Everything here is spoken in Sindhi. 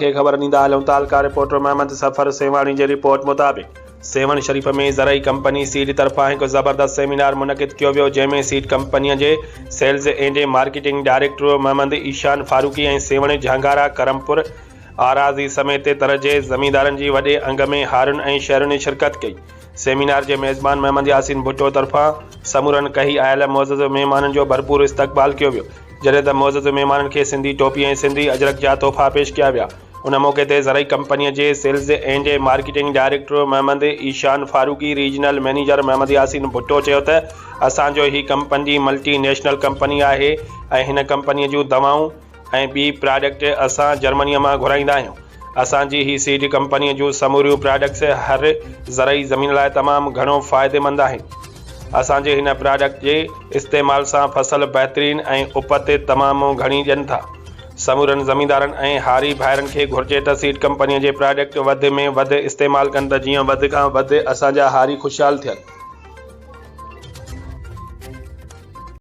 کي خبر ڏيندا هلون تعلقه رپورٽر محمد صفر سيوهاڻي جي رپورٽ مطابق سيوهڻ شريف ۾ زرعي ڪمپني سيڊ طرفان هڪ زبردست سيمينار منعقد ڪيو ويو جنهن ۾ سيڊ ڪمپني جي sales and marketing director Muhammad Eshan Farooqui ۽ Sehwan Jhangara Karampur Arazi سميت تر جي زميندارن جي وڏي انگ ۾ هارين ۽ شهرين شرڪت ڪئي سيمينار جي ميزبان محمد ياسين ڀٽو طرفان سمورن ڪهي آيل معزز مهمانن جو ڀرپور استقبال ڪيو ويو جڏهن ته معزز مهمانن کي سنڌي ٽوپي ۽ سنڌي اجرڪ جا تحفا پيش ڪيا ويا. ان موقعي تي زرعي ڪمپنيء جي sales and marketing director Muhammad Eshan Farooqi, regional manager Muhammad Yasin Bhutto چيو ته اسان جو هي ڪمپني ملٽي نيشنل ڪمپني آهي ۽ هن ڪمپنيء جون دوائون ۽ ٻي پراڊڪٽ اسان جرمنيء مان گهرائيندا آهيون. اسان جي هي سيڊ ڪمپنيء جون سموريون پراڊڪٽس هر زرعي زمين لاء تمام گهڻو فائديمند آهن. اسان جي هن پراڊڪٽ جي استعمال سان فصل بهترين ۽ اپت تمام گهڻي ڏين ٿا. سمورن زميندارن ۽ هاري ڀائرن کي گهرجي ته سيڊ ڪمپنيء جي پراڊڪٽ وڌ ۾ وڌ استعمال ڪن ته جيئن وڌ کان وڌ اسان جا هاري خوشحال ٿين.